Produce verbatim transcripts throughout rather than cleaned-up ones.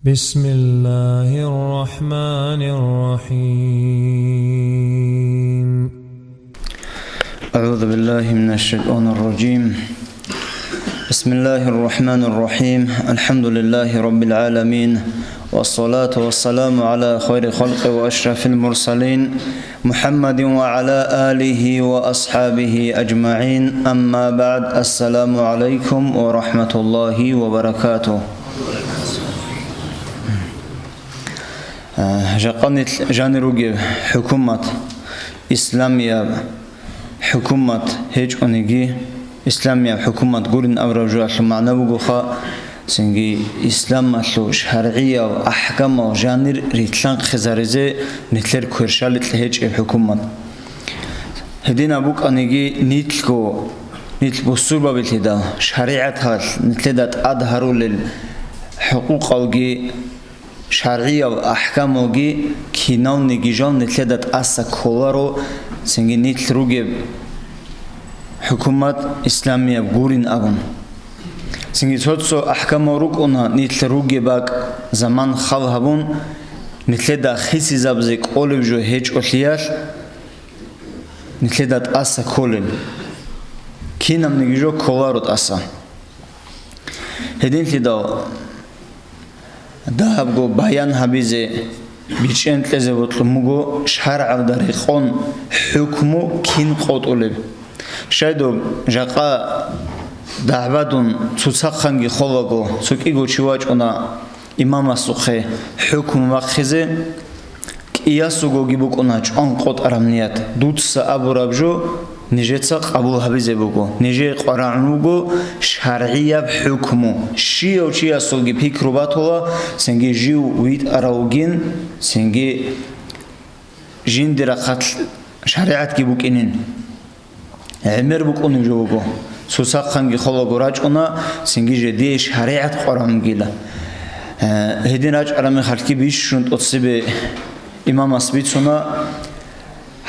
بسم الله الرحمن الرحيم. أعوذ بالله من الشيطان الرجيم. بسم الله الرحمن الرحيم. الحمد لله رب العالمين. والصلاة والسلام على خير خلق وأشرف المرسلين محمد وعلى آله وأصحابه أجمعين. أما بعد. السلام عليكم ورحمة الله وبركاته. Э, жакъа нилъ жанир ругеб хӀукумат, исламияб хӀукумат гьечӀониги, исламияб хӀукумат гурин абураб жоялъул магӀна бугоха, цинги исламалъул шаргӀиял ахӀкамал жанир рилълъанхъизаризе нилъер кверщаликь гьечӀеб хӀукумат. Гьединаб букӀаниги нилъго, нилъ бусурбабилъидал, шаригӀаталъ нилъеда тӀад гьарулел хӀукъукъалги, шаргӀиял ахӀкамалги киналниги жал нилъеда тӀаса кколаро, цинги нилъ ругеб хӀукумат исламияб гурин абун. Цинги цо-цо ахӀкамал рукӀуна нилъ ругеб бакӀ заман хал гьабун, нилъеда хисизабизе кӀолеб жо гьечӀолъиялъ, нилъеда тӀаса кколел. Кинабниги жо кколаро тӀаса. Гьединлъидал дагьабго баян гьабизе, бичӀчӀен кьезе бокьун буго шаргӀалда рекъон хӀукму кин къотӀулеб. Щайдуб жакъа дагӀбадун цоцахъанги холаго, цо кӀиго чи вачӀуна имамасухъе хӀукму бахъизе, кӀиясугоги букӀуна чӀван къотӀараб ният. Дуца абураб жо нижеца къабул гьабизе буго. Нижее къварагӀун вуго шаргӀияб хӀукму. Щияв чиясулги пикру батула, цинги жив витӀарав вугин, цинги жинди рахъалъ шаригӀатги букӀинин. ГӀемер букӀунеб жо буго. Цоцахъанги холаго рачӀуна, цинги жидее шаригӀат къварагӀунгила. Э, гьедин рачӀараб мехалъги бищун тӀоцебе имамас бицуна,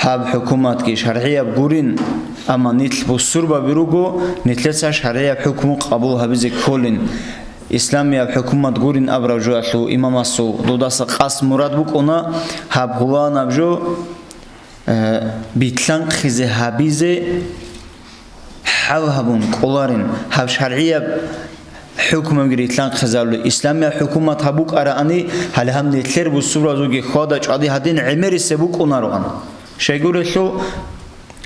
гьаб хӀукуматги шаргӀияб гурин, амма нилъ бусурбаби руго, нилъеца шаргӀияб хӀукму къабул гьабизе кколин. Исламияб хӀукумат гурин абураб жоялъул имамасул додаса къасд мурад букӀуна, гьаб гьуланаб жо э, билълъанхъизе гьабизе хӀал гьабун кӀоларин, гьаб шаргӀияб хӀукмуги рилълъанхъизабули, исламияб хӀукумат гьаб букӀараани, гьале гьаб нилъер бусурбабазулги хьвада-чӀвади гьадин гӀемерисеб букӀунароан. Щайгурелъул,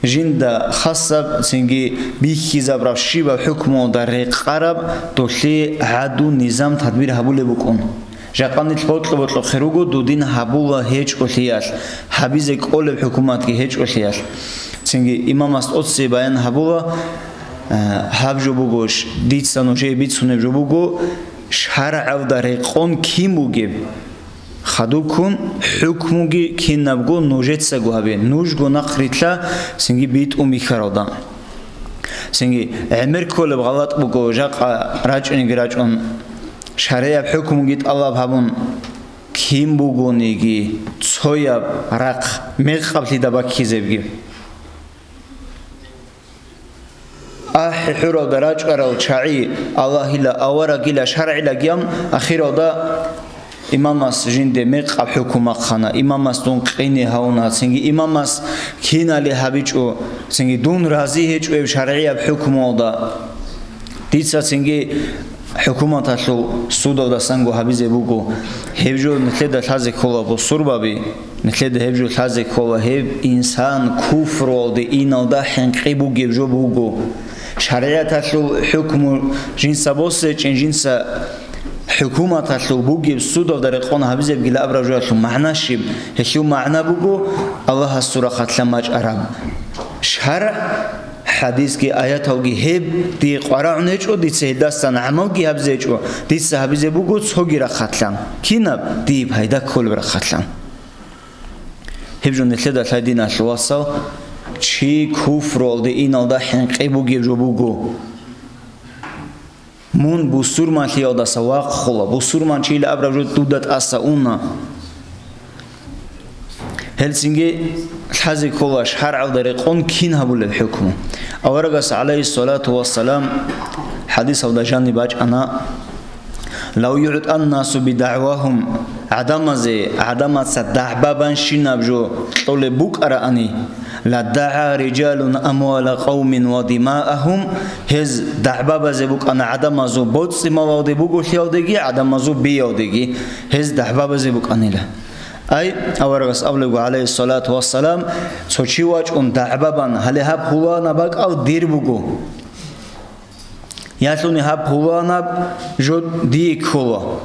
жинда хасаб, цинги бихьизабураб щибаб хӀукмуялда рекъараб, долъие гӀаду-низам-тадбир гьабулеб букӀун. Жакъа нилъ бокьа-бокьухъе руго дудин гьабула гьечӀолъиялъ, гьабизе кӀолеб хӀукуматги гьечӀолъиялъ. Цинги имамас тӀоцебе баян гьабула, э, гьаб жо буго, ш-, дица нужее бицунеб жо буго, шаргӀалда рекъон кин бугеб. Хадубккун хӀукмуги кинабго нужецаго гьабе, нужго нахърилъа, цинги битӀун бихьаралда. Цинги гӀемер кколеб гъалатӀ буго, жакъа рачӀунеги рачӀун, шаргӀияб хӀукмуги тӀалаб гьабун, кин бугониги цояб рахъ мекъаблъида баккизебги. АхӀи-хӀуралда рачӀарал чагӀи, Аллагьила, аварагила, шаргӀила гьабун, ахиралда имамас жинде мекъаб хӀукму бахъана, имамас дун къине гьавуна, цинги имамас кинали гьабичӀо, цинги дун рази гьечӀо гьеб шаргӀияб хӀукмуялда. Дица цинги хӀукуматалъул судалдасанго гьабизе буго. Гьеб жо нилъеда лъазе ккола бусурбаби, нилъеда гьеб жо лъазе ккола, гьеб инсан куфруялде иналда хӀинкъи бугеб жо буго. ШаригӀаталъул хӀукму жинца босечӀин, жинца хӀукуматалъул бугеб судалда рекъон гьабизебгила абураб жоялъул магӀна щиб? Гьелъул магӀна буго, Аллагьасул рахъалъан бачӀараб шаргӀ, хӀадисги аяталги гьеб дие къварагӀун гьечӀо, дица гьелдасан гӀамалги гьабизе гьечӀо, дица гьабизе буго цоги рахъалъан. Кинаб? Дие пайда кколеб рахъалъан. Гьеб жо нилъеда лъай, диналъул вацал, чи куфруялде иналда хӀинкъи бугеб жо буго. Мун бусурманлъиялдаса вахъула, бусурманчила абураб жо дуда тӀаса уна. Гьелцинги лъазе ккола шаргӀалда рекъон кин гьабулеб хӀукму. Аварагас, гӀалайгьиссалату вассалам, хӀадисалда жаниб бачӀана, Лав югӀтаннасу бидагӀвагьум, гӀадамазе гӀадамаца дагӀбабанщинаб жо кьолеб букӀараани, ладдагӀа рижалун амвала къавмин ва димаагьум, гьез дагӀбабазе букӀана гӀадамазул боцӀи-малалде буголъиялдеги гӀадамазул биялдеги, гьез дагӀбабазе букӀанила. Ай, аварагас абулебго, гӀалайгьиссалату вассалам, цо чи вачӀун дагӀбабан, гьале гьаб пуланаб бакӀал дир буго. Ялъуни гьаб пуланаб жо дие ккола.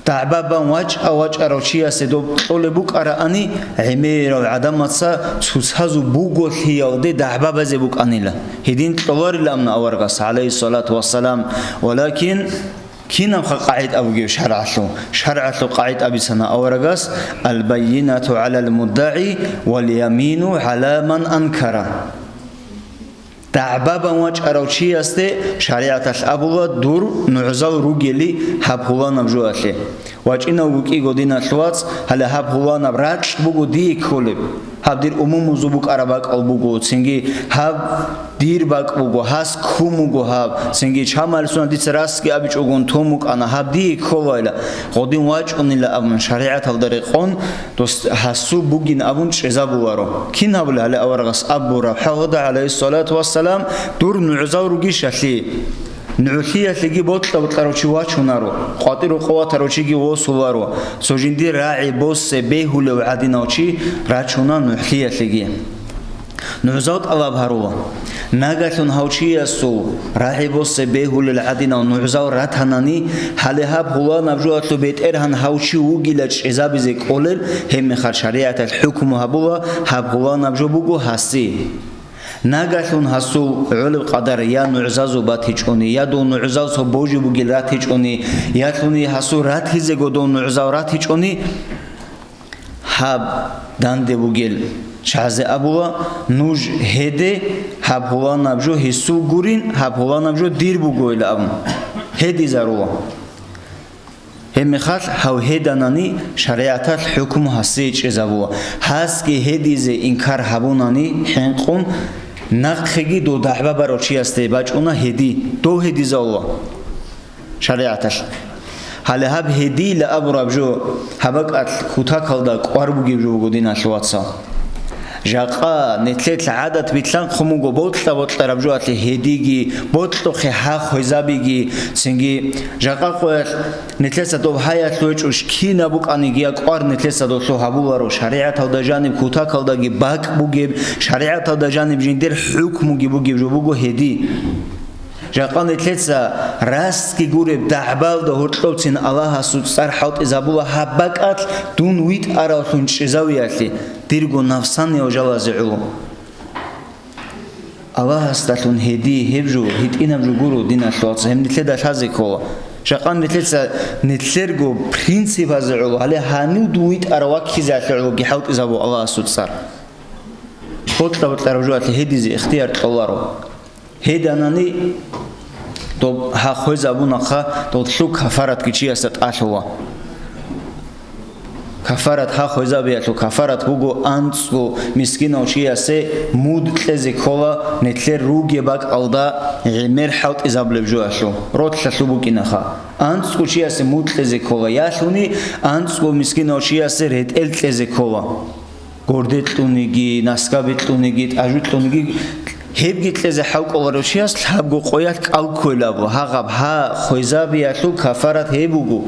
ДагӀбабан вачӀа-вачӀарав чиясе доб кьолеб букӀараани, гӀемерав гӀадамаца цоцазул буголъиялде дагӀбабазе букӀанила. Гьедин кьоларилан аварагас, гӀалайгьиссалату вассалам, валакин кинабха къагӀида бугеб шаргӀалъул? ШаргӀалъул къагӀида бицана аварагас: «Аль-баййинату гӀалал муддагӀи валь-ямину гӀала ман анкара». ДагӀбабан вачӀарав чиясде шаригӀаталъ абула дур нугӀзал ругели гьаб пуланаб жоялъе. ВачӀинавго кӀиго, диналъ вац, гьале гьаб пуланаб ракь буго дие кколеб. Гьаб дир умумузул букӀараб бакӀал буго, цинги гьаб дир бакӀ буго, гьас ккун буго гьаб, цинги чамалисуна дица расги абичӀогун тун букӀана, гьаб дие кколайила, гъодин вачӀунила абун шаригӀаталда рекъон, дос гьасул бугин абун чӀезабуларо. Кин гьабула гьале аварагас абураб хӀалда, гӀалайгьиссалату вассалам, дур нугӀзал ругищали? НугӀлъиялъеги бокьа-бокьарав чи вачунаро, къватӀиру къуватарав чиги восуларо, цо жиндир рагӀи-босе бегьулев гӀадинав чи рачуна нугӀлъиялъеги. НугӀзал тӀалаб гьарула. Нагагьлъун гьав чиясул рагӀи-босе бегьулел гӀадинал нугӀзал ратанани, гьале гьаб пуланаб жоялъул бетӀергьан гьав чи вугила чӀезабизе кӀолел, гьебмехалъ шаригӀаталъ хӀукму гьабула, гьаб пуланаб жо буго гьасие. Нагагьлъун гьасул гӀолеб къадар я нугӀзазул батичӀони, я дов нугӀзал цо божи бугел ратичӀони, ялъуни гьасул ратизего дов нугӀзал ратичӀони, гьаб данде бугел чагӀазе абула, нуж гьеде, гьаб пуланаб жо гьесул гурин, гьаб пуланаб жо дир бугойила абун, гьедизарула. Гьебмехалъ гьав гьеданани, шаригӀаталъ хӀукму гьасие чӀезабула. Гьасги гьедизе инкар гьабунани хӀинкъун, нахъеги дов дагӀба барав чиясде бачӀуна гьеди, дов гьедизавула. ШаригӀаталъ. Гьале гьаб гьедийила абураб жо, гьаб бакӀалъ кутакалда кӀвар бугеб жо буго, диналъ вацал. Жакъа нилъелъ гӀадат билълъанхъун буго бокьа-бокьараб жоялъе гьедиги, бокьухъе гьа хвезабиги, цинги жакъа къоялъ нилъеца доб гьаялъ гьечӀо, щкинаб букӀаниги я кӀвар нилъеца долъул гьабуларо, шаригӀаталда жаниб кутакалдаги бакӀ бугеб, шаригӀаталда жаниб жиндир хӀукмуги бугеб жо буго гьеди. Жакъа нилъеца расги гуреб дагӀбалда гьоркьовцин Аллагьасул цӀар хӀалтӀизабула гьаб бакӀалъ дун витӀаравлъун чӀезавиялъе, дирго нафсанияв жалазе гӀоло. Аллагьасдалъун гьеди гьеб жо, гьитӀинаб жо гуро, диналъ вацал, гьеб нилъеда лъазе ккола. Жакъа нилъеца нилъерго принципазе гӀоло, гьале гьанив дун витӀарав ваккизеялъе гӀологи хӀалтӀизабу Аллагьасул цӀар. Бокьа-бокьараб жоялъе гьедизе ихтияр кьоларо. Гьеданани, доб гьа хвезабунахъа, долъул кафаратги чиясда тӀалъула. Кафарат, гьа хвезабиялъул кафарат буго, анцӀго мискинав чиясе муд кьезе ккола, нилъер ругеб бакӀалда гӀемер хӀалтӀизабулеб жоялъул, ролъалъул букӀинаха. АнцӀго чиясе муд кьезе ккола, ялъуни анцӀго мискинав чиясе ретӀел кьезе ккола. Горде кьуниги, наскаби кьуниги, тӀажу кьуниги, гьебги кьезе хӀал кӀоларев чияс лъабго къоялъ кӀал кколеб абу, гьагъаб гьа хвезабиялъул кафарат гьеб буго.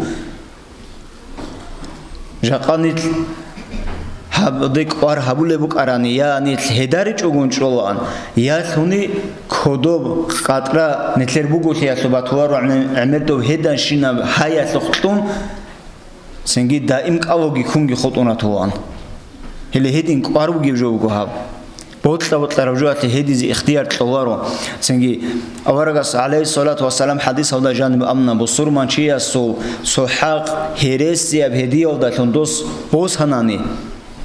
Жакъа нилъ гьабде кӀвар гьабулеб букӀарани, я нилъ гьедаричӀогун чӀолаан, ялъуни кодоб къатӀра нилъер буголъиялъул батуларо гӀемер доб гьеданщинаб гьаялъухъ кьун, цинги даим кӀалоги кунги хутӀун ратулаан. Гьеле гьедин кӀвар бугеб жо буго гьаб. Бокьа-бокьараб жоялъе гьедизе ихтияр кьоларо. Цинги аварагас, гӀалайгьиссалату вассалам, хӀадисалда жаниб амна, бусурманчиясул цо хӀакъ гьересияб гьедиялдалъун дос босанани,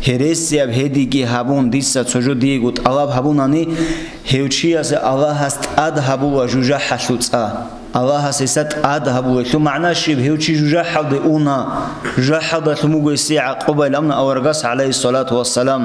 гьересияб гьедиги гьабун, дица цо жо диего тӀалаб гьабунани, гьев чиясе Аллагьас тӀад гьабула жужахӀалъул цӀа. Аллагьас гьесда тӀад гьабулелъул магӀна щиб? Гьев чи жужахӀалде уна, жужахӀалдалъун буго гьесие гӀакъуба, амма аварагас, гӀалайгьиссалату вассалам,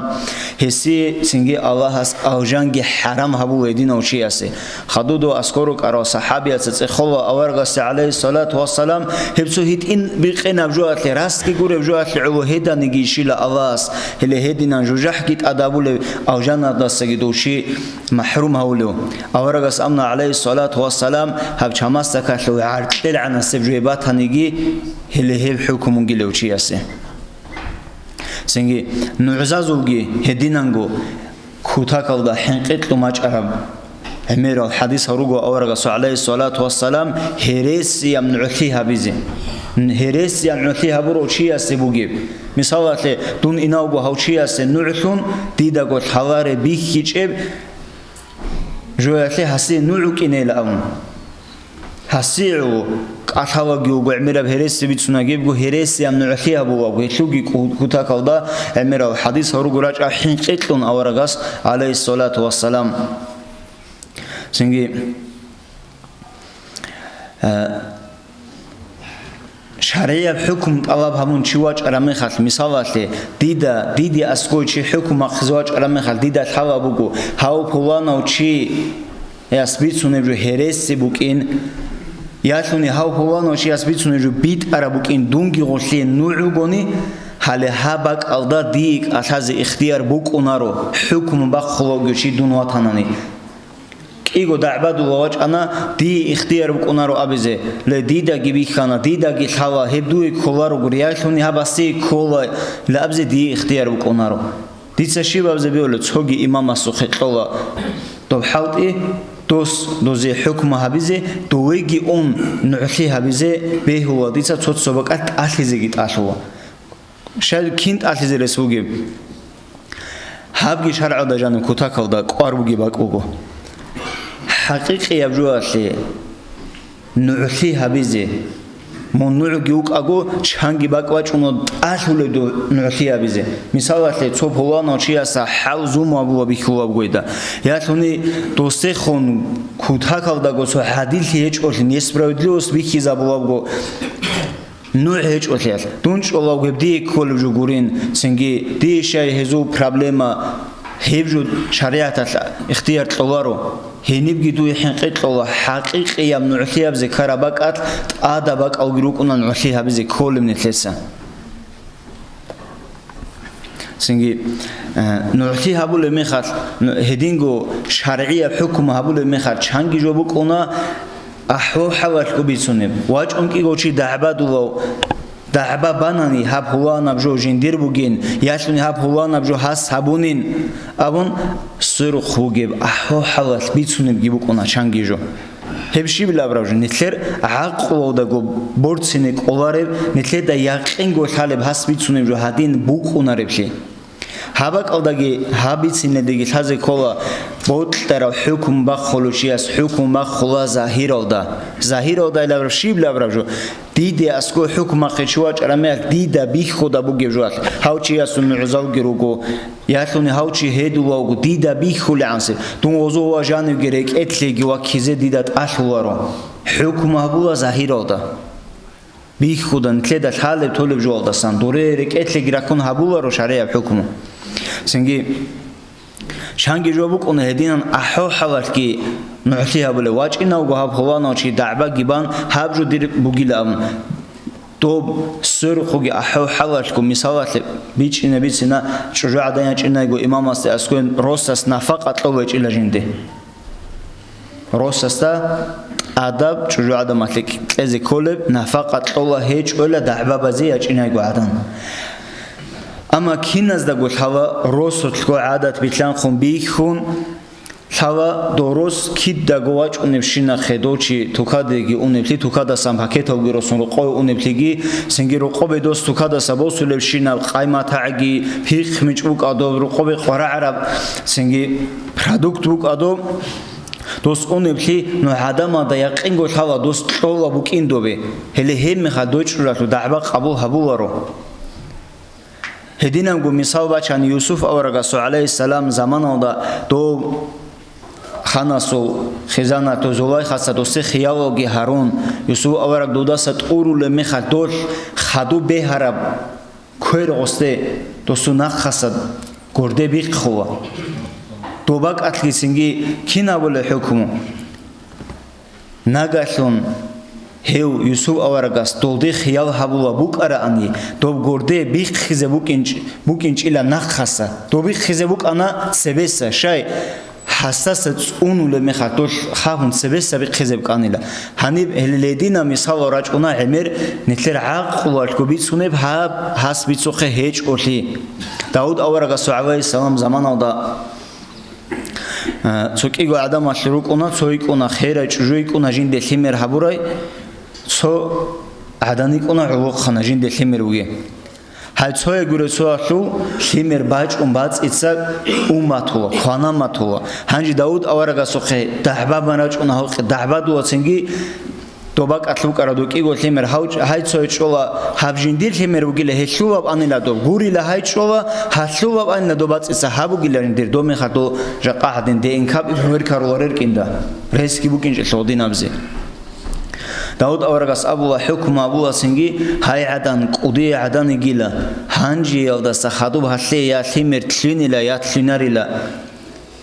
гьесие цинги Аллагьас алжанги хӀарам гьабула гьединав чиясе. Хадуб дов аскӀор рукӀарал сахӀабияца цӀехола аварагасде, гӀалайгьиссалату вассалам, гьеб цо гьитӀин бикъинаб жоялъе, расги гуреб жоялъе гӀоло гьеданиги щила Аллагьас, гьеле гьединан жужахӀги тӀад гьабулев, алжанадасаги дов чи махӀрум гьавулев. Аварагас амна, гӀалайгьиссалату вассалам, гьаб чамасдакалъув гӀаркьел гӀанасеб жуе батаниги, гьеле гьеб хӀукмунгилев чиясе. Цинги нугӀзазулги гьединанго кутакалда хӀинкъи кьун бачӀараб гӀемерал хӀадисал руго аварагасул, гӀалайгьиссалату вассалам, гьересияб нугӀлъи гьабизе. Гьересияб нугӀлъи гьабурав чиясе бугеб. Мисалалъе, дун инавго гьав чиясе нугӀлъун, дидаго лъаларе бихьичӀеб жоялъе гьасие нугӀ вукӀинейилан абун. Гьасие гӀоло кӀалъалаги вуго гӀемераб гьереси бицунагибго, гьересияб нугӀлъи гьабулаго, гьелъулги ку-, кутакалда гӀемерал хӀадисал руго рачӀа хӀинкъи кьун аварагас, гӀалайгьиссалату вассалам. Цинги, э, шаргӀияб хӀукму тӀалаб гьабун чи вачӀараб мехалъ, мисалалъе, дида, диде аскӀой чи хӀукму бахъизе вачӀараб мехалъ, дида лъала буго, гьав пуланав чи яс бицунеб жо гьереси букӀин, ялъуни гьав пуланав чи яс бицунеб жо битӀараб букӀин дунги гъолъие нугӀ вугони, гьале гьаб бакӀалда дие кӀалъазе ихтияр букӀунаро, хӀукму бахъулавги чи дун ватанани. КӀиго дагӀбадула вачӀана, дие ихтияр букӀунаро абизе, ле, дидаги бихьана, дидаги лъала, гьеб дуе кколаро гури, ялъуни гьаб гьасие ккола, ле, абизе дие ихтияр букӀунаро. Дица щиб абизе бегьулеб, цоги имамасухъе кьола доб хӀалтӀи, дос дозе хӀукму гьабизе, довеги ун нугӀлъи гьабизе бегьула, дица цо-цо бакӀалъ тӀалъизеги тӀалъула. Щай кин тӀалъизе рес бугеб? Гьабги шаргӀалда жаниб кутакалда кӀвар бугеб бакӀ буго. ХӀакъикъияб жоялъе нугӀлъи гьабизе. Мун нугӀги вукӀаго, чанги бакӀ бачӀуна тӀалъулеб дов нугӀлъи гьабизе. Мисалалъе, цо пуланав чияса хӀал зуму абула бихьулабгойда. Ялъуни досехун кутакалдаго цо гӀадиллъи гьечӀолъи, несправедливость бихьизабулабго, нугӀ гьечӀолъиялъ, дун чӀолав гьеб дие кколеб жо гурин, цинги дие щай гьезул проблема, гьеб жо шаригӀаталъ ихтияр кьоларо. Гьенибги дуе хӀинкъи кьола, хӀакъикъияб нугӀлъияб зекараб бакӀалъ тӀада бакӀалги рукӀуна нугӀлъи гьабизе кколеб нилъеца. Цинги, э, нугӀлъи гьабулеб мехалъ, ну, гьединго шаргӀияб хӀукму гьабулеб мехалъ чанги жо букӀуна, ахӀвал-хӀалалъго бицунеб. ВачӀун кӀиго чи дагӀбадулав, дагӀба банани, гьаб гьуланаб жо жиндир бугин, ялъуни гьаб гьуланаб жо гьас гьабунин абун, сверухъ бугеб ахӀвал-хӀалалъ бицунебги букӀуна чанги жо. Гьеб щиб абураб жо? Нилъер гӀакълуялдаго борцине кӀолареб, нилъеда якъинго лъалеб гьас бицунеб жо гьадин букӀунареблъи. Гьаб бакӀалдаги, гьаб бицинедеги лъазе ккола бокьараб хӀукму бахъулев чияс хӀукму бахъула загьиралда. Загьиралда илабраб щиб абураб жо? Диде аскӀой хӀукму бахъичи вачӀараб мехалъ дида бихьуда бугеб жоялъ, гьав чиясул нугӀзалги руго, ялъуни гьав чи гьедулавго дида бихьулегӀансеб, дун гъозо ва жанивги рекӀелъеги ваккизе дида тӀалъуларо. ХӀукму гьабула загьиралда. Бихьуда, нилъеда лъалеб-толеб жоялдасан, дуре рекӀелъеги раккун гьабуларо шаргӀияб хӀукму. Цинги, чанги жо букӀуна гьединан ахӀвал-хӀалалъги нугӀлъи гьабулев, вачӀинавго гьаб гьуланав чи дагӀбаги бан, гьаб жо дир бугила абун. Доб сверухъги ахӀвал-хӀалалъго, мисалалъе, бичӀчӀине бицина, чӀужугӀадан ячӀинайго имамасде аскӀоян росас нафакъа кьола гьечӀила жинде. Росасда адаб чӀужугӀадамалъе кьезе кколеб, нафакъа кьола гьечӀола дагӀбабазе ячӀинайго гӀадан. Амма киназдаго лъала росулъго гӀадат билълъанхъун бихьун, лъала дов рос кидаго вачӀунебщинахъе, дов чи тукадеги унеблъи, тукадасан пакеталги росун рокъове унеблъиги, цинги рокъобе дос тукадаса босулебщинаб къай-матагӀги, пихъ-мичӀ букӀа доб, рокъобе къварагӀараб, цинги продукт букӀа доб, дос унеблъи, ну гӀадамалда якъинго лъала дос кьола букӀин добе, гьеле гьеб мехалъ дой чӀужуялъул дагӀба къабул гьабуларо. Гьединабго мисал бачани, Юсуф аварагасул, гӀалайгьиссалам, заманалда дов ханасул хизанату Зулайхаца досде хиялалги гьарун, Юсуп авараг додаса тӀурулеб мехалъ долъ хадуб бегьараб квер гъосде досул нахъаса горде бихъула. Доб бакӀалъги цинги кин гьабулеб хӀукму? Нагагьлъун гьев Юсуп аварагас долде хиял гьабула букӀараани, доб горде бихъизе букӀинч-, букӀинчӀила нахъаса. Доб бихъизе букӀана цебеса, щай, гьасдаса цӀунулеб мехалъ долъ хагьун цебеса бихъизе букӀанила. Гьаниб гьеле гьединаб мисалал рачӀуна гӀемер, нилъер гӀакълуялъго бицунеб гьаб гьас бицухъе гьечӀолъи. Давуд аварагасул гӀалайгьиссалам заманалда Э, цо кӀиго гӀадамалъ рукӀуна, цо йикӀуна херай, чӀужу йикӀуна жинде лъимер гьабурай, цо гӀадан йикӀуна гӀолохъана жинде лъимер бугеб. Гьай цояй гуреб цоялъул лъимер бачӀун бацӀица умматула, кванаматула. Гьанже Давуд аварагасухъе дагӀба бан рачӀуна гьавкье, дагӀбадула цинги Доб бакӀалъ букӀараб доб кӀиго лъимер гьав-, гьай цо гьечӀола, гьаб жиндир лъимер бугила, гьелъулаб анила доб. Гурила гьай чӀола, гьалъулаб анила доб бацӀица гьаб бугила жиндир, доб мехалъ дол жакъа гьадин Д Н К проверкаруларел рукӀинда. Ресги букӀинчӀелъул гьединабзе. Давуд аварагас абула, хӀукму абула цинги, гьай гӀадан, кӀудияй гӀадан йигила, гьанжеялдаса хадуб гьалъе я лъимер лъугьинила, я лъугьинарила.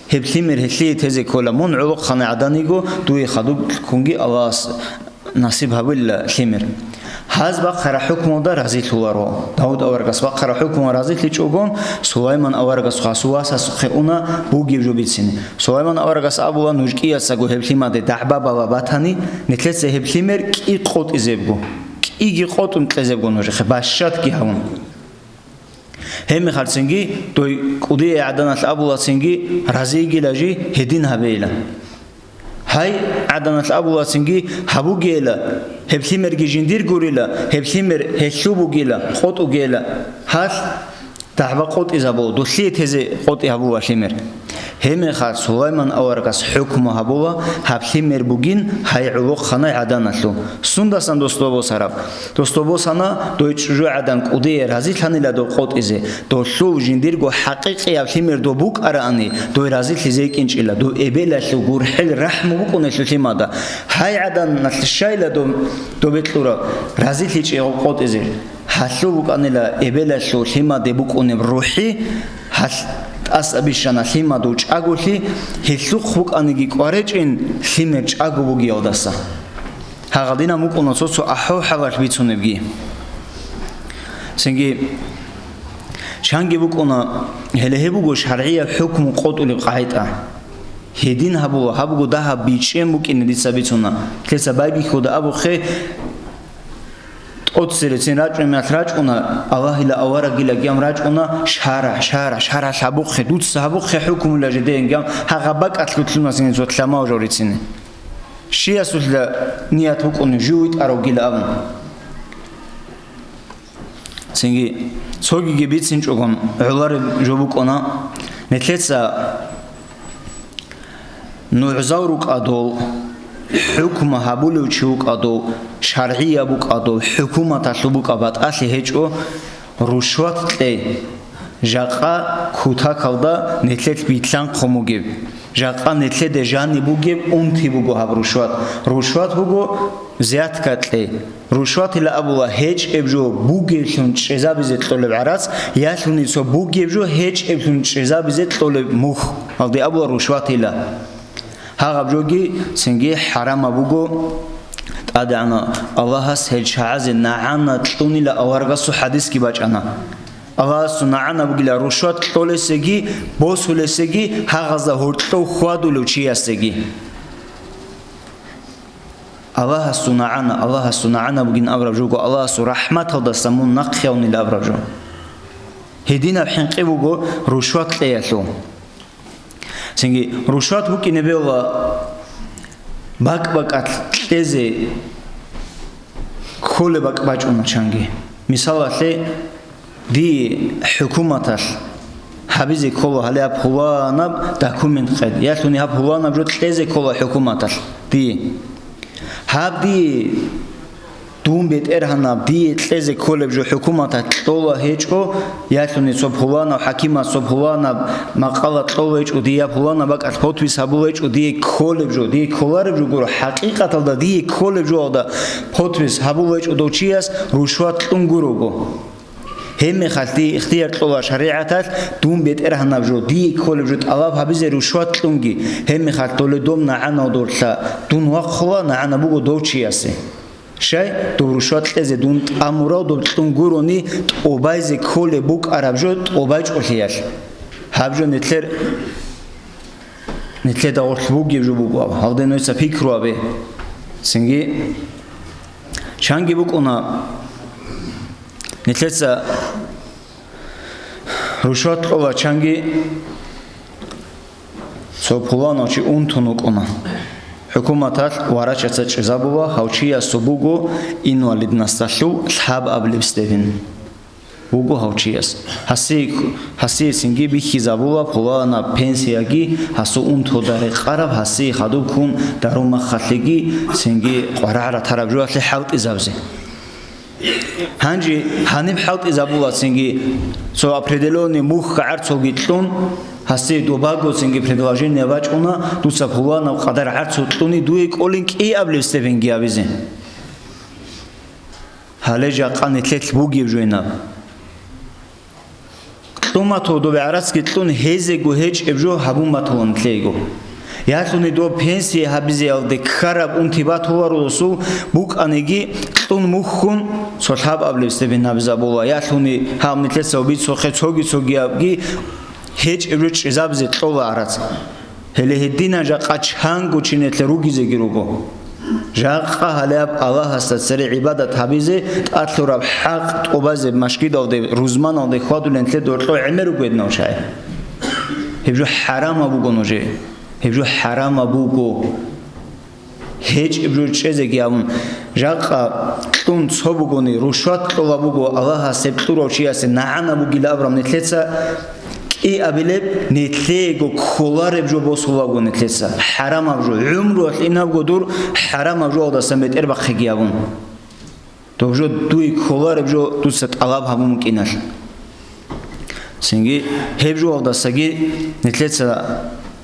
Гьеб лъимер гьелъие тезе ккола, мун гӀолохъанай гӀадан йиго, дуе хадуб ккунги Аллагьас насиб гьабила лъимер. Гьаз бахъараб хӀукмуялда разилъуларо. Давуд аварагас бахъараб хӀукмуялда разилъичӀогон, Сулайман аварагас гьасул васасухъе уна бугеб жо бицине. Сулайман аварагас абула, нуж кӀиясаго гьеб лъимаде дагӀба бала батани, нилъеца гьеб лъимер кӀи къотӀизебго, кӀиги къотӀун кьезебго нужехъе, бащадги гьавун. Гьебмехалъ цинги дой кӀудияй гӀаданалъ абула цинги разийигила жи гьедин гьабейила. Гьай гӀаданалъ абула цинги гьабугейила, гьеб лъимерги жиндир гурила, гьеб лъимер гьелъул бугила, къотӀугейила. Гьалъ дагӀба къотӀизабула, дулъие тезе къотӀи гьабула лъимер. Гьебмехалъ Сулайман аварагас хӀукму гьабула, гьаб лъимер бугин гьай гӀолохъанай гӀаданалъул. Сундасан дос добосараб? Дос добосана, дой чӀужугӀадан кӀудияй разилъанила доб къотӀизе, долъул жиндирго хӀакъикъияб лъимер доб букӀараани, дой разилъизе йикӀинчӀила, доб эбелалъул гурхӀел рахӀму букӀунелъул лъимада. Гьай гӀаданалъ щайила доб, добе кьураб, разилъичӀей гъоб къотӀизе. Гьалъул букӀанила эбелалъул лъимаде букӀунеб рухӀи, гьалъ тӀаса бищана лъимадул чӀаголъи, гьелъухъ букӀаниги кӀваречӀин лъимер чӀаго бугиялдаса. Гьагъадинаб букӀуна цо-цо ахӀвал-хӀалалъ бицунебги. Цинги чанги букӀуна, гьеле гьеб буго шаргӀияб хӀукму къотӀулеб къагӀида. Гьедин гьабула, гьаб буго дагьаб бичӀчӀен букӀине дица бицуна. Лъица байбихьуда абухъе, тӀоцерецин рачӀунеб мехалъ рачӀуна, Аллагьила аварагила гьаб рачӀуна, шаргӀ, шаргӀ, шаргӀалъ гьабухъе, дуца гьабухъе хӀукмула жидеян гьаб, гьагъаб бакӀалъ лъугьуна цинги цо лъамал жорицин. Щиясулъа ният букӀуна жив витӀаравгила абун. Цинги цогиги бицинчӀогон гӀолареб жо букӀуна, нилъеца нугӀзал рукӀадул, хӀукму гьабулев чи вукӀадул, шаргӀияб букӀадул, хӀукуматалъул букӀа батӀалъи гьечӀо, рушват кьей, жакъа кутакалда нилъелъ битлъанхъун бугеб, жакъа нилъеде жаниб бугеб унти буго гьаб рушват. Рушват буго взятка кьей. Рушватила абула гьечӀеб жо бугеблъун чӀезабизе кьолеб гӀарац, ялъуни цо бугеб жо гьечӀеблъун чӀезабизе кьолеб мухь. Гьалде абула рушватила. Гьагъаб жоги цинги хӀарамаб буго. ТӀадегӀанав Аллагьас гьел чагӀазе нагӀана кьунила аварагасул хӀадисги бачӀана. Аллагьасул нагӀана бугила рушват кьолесеги, босулесеги, гьагъазда гьоркьов хьвадулев чиясеги. Аллагьасул нагӀана, Аллагьасул нагӀана бугин абураб жо буго, Аллагьасул рахӀматалдаса мун нахъе явнила абураб жо. Гьединаб хӀинкъи буго рушват кьеялъул. Цинги рушват букӀине бегьула бакӀ-бакӀалъ кьезе кколеб бакӀ бачӀуна чанги. Мисалалъе, дие хӀукуматалъ гьабизе ккола гьале гьаб пуланаб документ къед, ялъуни гьаб пуланаб жо кьезе ккола хӀукуматалъ дие. Гьаб дие Дун, БетӀергьанаб, дие кьезе кколеб жо хӀукуматалъ кьола гьечӀо, ялъуни цо пуланав хӀакимас цо пуланаб макъала кьола гьечӀо, дие пуланаб бакӀалъ подпись гьабула гьечӀо, дие кколеб жо, дие кколареб жо гуро, хӀакъикъаталда дие кколеб жоялда подпись гьабула гьечӀо дов чияс, рушват кьун гурого. Гьебмехалъ дие ихтияр кьола шаригӀаталъ, дун, БетӀергьанаб, жо, дие кколеб жо тӀалаб гьабизе рушват кьунги, гьебмехалъ доле дом нагӀанав дорлъа дун вахъула, нагӀана буго дов чиясе. Щай, доб рушват кьезе дун тӀамурав доб кьун гурони, тӀубайзе кколеб букӀараб жо тӀубачӀолъиялъ. Гьаб жо нилъер, нилъеда гъорлъ бугеб жо буго, гьалде нужеца пикру гьабе. Цинги чанги букӀуна, нилъеца рушват кьола чанги, цо пуланав чи унтун вукӀуна. ХӀукуматалъ варачаца чӀезабула, гьав чиясул буго инвалидносталъул лъабабилеб степень буго гьав чияс. Гьасие, гьасие цинги бихьизабула пуланаб пенсияги, гьасул унтуда рекъараб, гьасие хадуб ккун дару-махалъиги, цинги къварагӀ ратараб жоялъе хӀалтӀизабизе. Гьанже гьаниб хӀалтӀизабула цинги, цо определённый мухь гӀарцулги кьун, гьасие добаго цинги предложение бачӀуна, дуца пуланаб къадар гӀарцул кьуни, дуе кӀолин кӀиабилеб степеньги гьабизе. Гьале жакъа нилъелъ бугеб жойнаб. Кьун батула доб гӀарацги кьун, гьезего гьечӀеб жо гьабун батула нилъего. Ялъуни доб пенсия гьабизеялде ккараб унти батуларо досул, букӀаниги кьун мухьун, цо лъабабилеб степень гьабизабула. Ялъуни гьаб нилъеца бицухъе цоги-цогиябги гьечӀеб жо чӀезабизе кьола гӀарац. Гьеле гьединан жакъа чанго чи нилъер ругезеги руго. Жакъа гьалеб Аллагьасда цере гӀибадат гьабизе тӀад лъураб хӀакъ тӀубазе машгидалде, рузманалде хьвадулел нилъер доркьо гӀемер руго гьединав чагӀи. Гьеб жо хӀарамаб буго нужее. Гьеб жо хӀарамаб буго. ГьечӀеб жо чӀезеги абун, жакъа кьун цо бугони, рушват кьола буго, Аллагьас гьеб кьурав чиясе нагӀана бугила абураб нилъеца, кӀиабилеб, нилъеего кколареб жо босулаго нилъеца, хӀарамаб жо, гӀумруялъ инабго дур хӀарамаб жоялдасан бетӀербахъеги абун. Доб жо дуе кколареб жо дуца тӀалаб гьабун букӀиналъ. Цинги гьеб жоялдасаги нилъеца,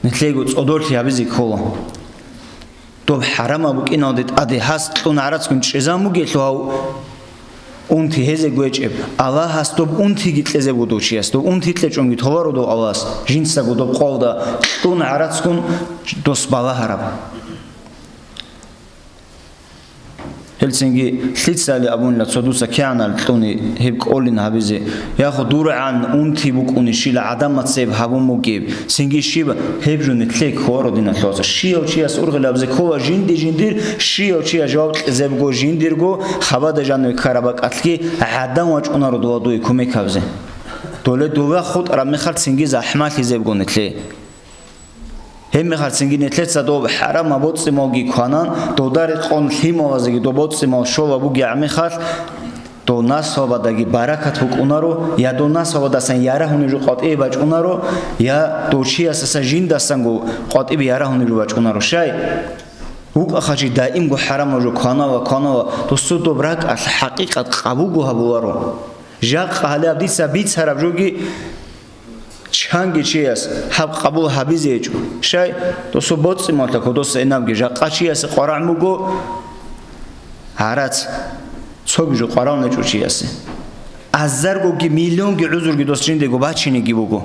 нилъего цӀодорлъи гьабизе ккола. Доб хӀарамаб букӀиналде тӀаде гьас кьун гӀарацгун чӀезан бугелъул гьав унти гьезего гьечӀеб, Аллагьас доб унтиги кьезе буго дов чияс, доб унти кьечӀонги толаро дов Аллагьас, жинцаго доб къолда кьун гӀарацгун дос балагьараб. Гьелцинги лъицали абунила цо дуца кигӀанал кьуни гьеб кӀолин гьабизе, яхъ дургӀан унти букӀуни щила гӀадамаца гьеб гьабун бугеб, цинги щиб гьеб жо нилъее кколаро диналъул вацал. Щияв чияс ургъел гьабизе ккола жинди-жиндир, щияв чияс жаваб кьезе буго жиндирго, хабада жаниве ккараб бакӀалъги гӀадан вачӀунаро дова дуе кумек гьабизе. Доле дова хутӀараб мехалъ цинги захӀмалъизе буго нилъее. Гьебмехалъ цинги нилъеца доб хӀарамаб боцӀи-малги кванан, дода рекъон лъималазеги доб боцӀи-мал щола бугеб мехалъ, дов наслабадаги баракат букӀунаро, я дов наслабадасан ярагьунеб жо къватӀибе бачӀунаро, я дов чиясаса жиндасанго къватӀибе ярагьунеб жо бачӀунаро. Щай? ВукӀа-хъа чи даимго хӀарамаб жо кванала, кванала, досул доб ракӀалъ хӀакъикъат къабулго гьабуларо. Жакъа гьале гьаб дица бицараб жоги, чанги чияс гьаб къабул гьабизе гьечӀо. Щай, досул боцӀи-малъа кодоса инабги жакъа чиясе къварагӀ буго гӀарац, цоги жо къварагӀун гьечӀо чиясе. Азаргоги, миллионги гӀузурги дос жиндего бачинеги буго.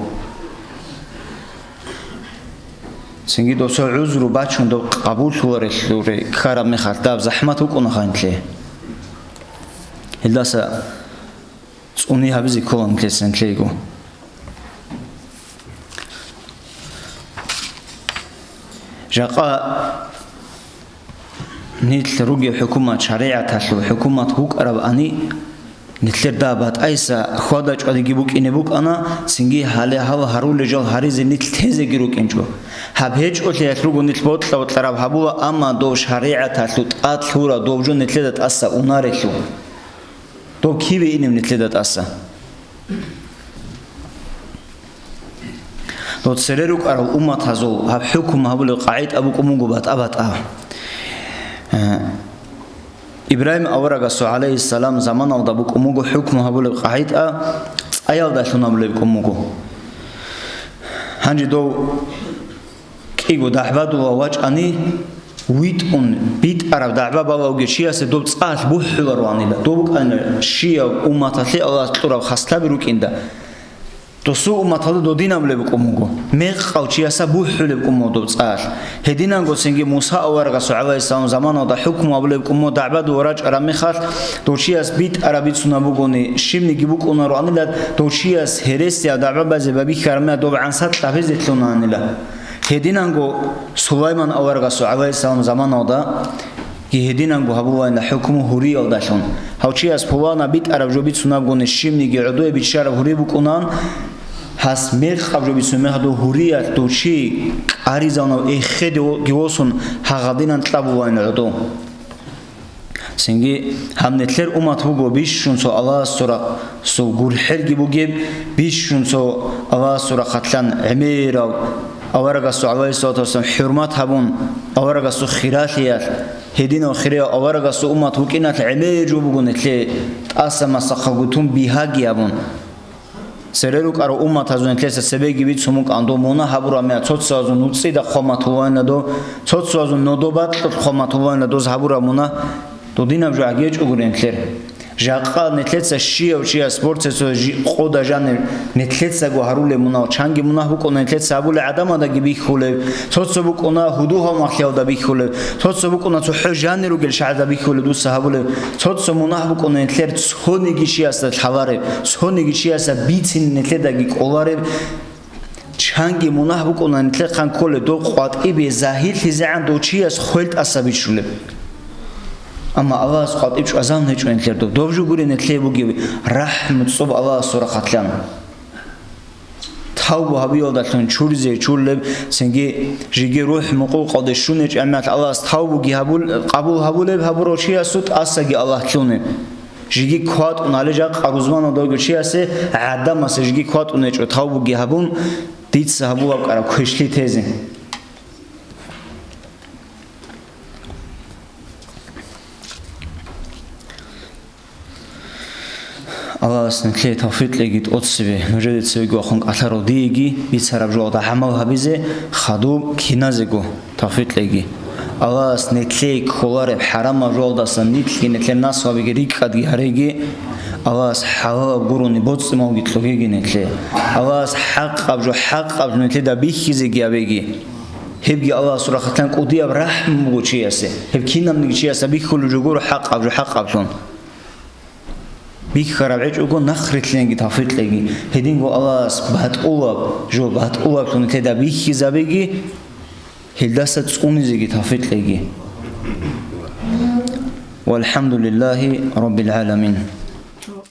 Цинги досул гӀузру бачун доб къабуллъуларелъулре ккараб мехалъ даб захӀмат букӀуна ханлъи. Гьелдаса цӀуни гьабизе ккола нилъеца нилъего. Жакъа нилъ ругеб хӀукумат, шаригӀаталъул хӀукумат букӀарабани, нилъер дагьаб батӀайса хьвада-чӀвадиги букӀине букӀана, цинги гьале гьал гьарулел жал гьаризе нилъ тезеги рукӀинчӀо. Гьаб гьечӀолъиялъ руго нилъ бокьа-бокьараб гьабула, амма дов шаригӀаталъул тӀад лъура дов жо нилъеда тӀаса унарелъул. Доб кибе инеб нилъеда тӀаса? Дов цере рукӀарал умматазул гьаб хӀукму гьабулеб къагӀида букӀун буго батӀа-батӀа. Э, Ибрагьим аварагасул, гӀалайгьиссалам, заманалда букӀун буго хӀукму гьабулеб къагӀида, цӀаялдалъун гьабулеб букӀун буго. Гьанже дов кӀиго дагӀбадула вачӀани, витӀун битӀараб дагӀба балавги чиясе доб цӀалъ бухӀулароанила, доб букӀанила щияв умматалъе Аллагьас кьураб хаслъаби рукӀинда. Досул умматалда додинабулеб букӀун буго, мекъав чияса бухӀулеб букӀун буго доб цӀалъ. Гьединанго цинги Муса аварагасул, гӀалайгьиссалам, заманалда хӀукму абулеб букӀун буго, дагӀбадув рачӀараб мехалъ, дов чияс битӀараб бицунаб бугони, щибниги букӀунароанила, дов чияс гьересияб дагӀба базе бабихьараб мехалъ доб гӀанса кьабизе лъунаанила. Гьединанго Сулайман аварагасул, гӀалайгьиссалам, заманалда гьединанго гьабулаанила хӀукму гьуриялдалъун. Гьав чияс пулана битӀараб жо бицунабгони, щибниги гӀодобе биччараб гьури букӀунаан, гьас мекъаб жо бицун мехалъ дов гьуриялъ дов чи кӀаризавунав эхеде гьесун гьагъадинан кьабулаанила гӀодов. Цинги гьаб нилъер уммат буго бищун цо Аллагьасул рахъ-, сул гурхӀелги бугеб, бищун цо Аллагьасул рахъалъан гӀемерав, аварагасул, гӀалайгьиссалату вассалам, хӀурмат гьабун, аварагасул хиралъиялъ, гьединав хирияв аварагасул уммат вукӀиналъ гӀемер жо буго нилъее, тӀаса масахъа гутун бигьаги гьабун. Цере рукӀарал умматазул нилъеца цебеги бицун букӀан, дов мунагь гьабураб мехалъ цо-цоязул нуцӀида хъвамат гьулаанила дов, цо-цоязул нодо бакьулъ хъвамат гьулаанила доз гьабураб мунагь. Додинаб жо гьагечӀогури нилъер. Жакъа нилъеца щияв чияс борцесо жи-, къода жанир нилъецаго гьарулеб мунагь, чанги мунагь букӀуна нилъеца гьабулеб гӀадамаздаги бихьулеб, цо-цо букӀуна гьудул-гьалмагълъиялда бихьулеб, цо-цо букӀуна цохӀо жанир ругел шагьарда бихьулеб дуца гьабулеб, цо-цо мунагь букӀуна нилъер цониги чиясда лъалареб, цониги чиясда бицине нилъедаги кӀолареб, чанги мунагь букӀуна нилъехъан кколеб доб къватӀибе загьирлъизегӀан дов чияс хвел тӀаса бичулеб. Амма Аллагьас къватӀиб чӀвазавун гьечӀо нилъер доб. Доб жо гури нилъее бугеб рахӀму цӀоб Аллагьасул рахъалъан. Тавбу гьабиялдалъун чуризе чулеб, цинги жеги рухӀ мукъулкъалде щун гьечӀеб мехалъ Аллагьас тавбуги гьабул-, къабул гьабулеб гьабурав чиясул тӀасаги Аллагь лъунеб. Жеги кватӀун гьале жакъа рузманалда вугев чиясе гӀадамасе жеги кватӀун гьечӀо тавбуги гьабун, дица гьабулаб кӀараб квешлъи тезе. Аллагьас нилъее тавфикъ кьеги тӀоцебе, нужеде цевеги вахъун кӀалъарав диеги бицараб жоялда гӀамал гьабизе, хадуб киназего тавфикъ кьеги. Аллагьас нилъее кколареб хӀарамаб жоялдаса нилъги нилъер наслабиги рикӀкӀадги гьареги, Аллагьас хӀалалаб гурони боцӀи-малги кьогеги нилъее. Аллагьас хӀакъаб жо хӀакъаб жо нилъеда бихьизеги гьабеги. Гьебги Аллагьасул рахъалъан кӀудияб рахӀму буго чиясе. Гьеб кинабниги чиясда бихьулеб жо гуро хӀакъаб жо хӀакъаблъун. Бихьараб гьечӀого нахърилълъинги тавфикъ кьеги. Гьединго Аллагьас батӀулаб жо батӀулаблъун нилъеда бихьизабеги, гьелдаса цӀунизеги тавфикъ кьеги. ВалхӀамдулиллагьи раббил гӀаламин.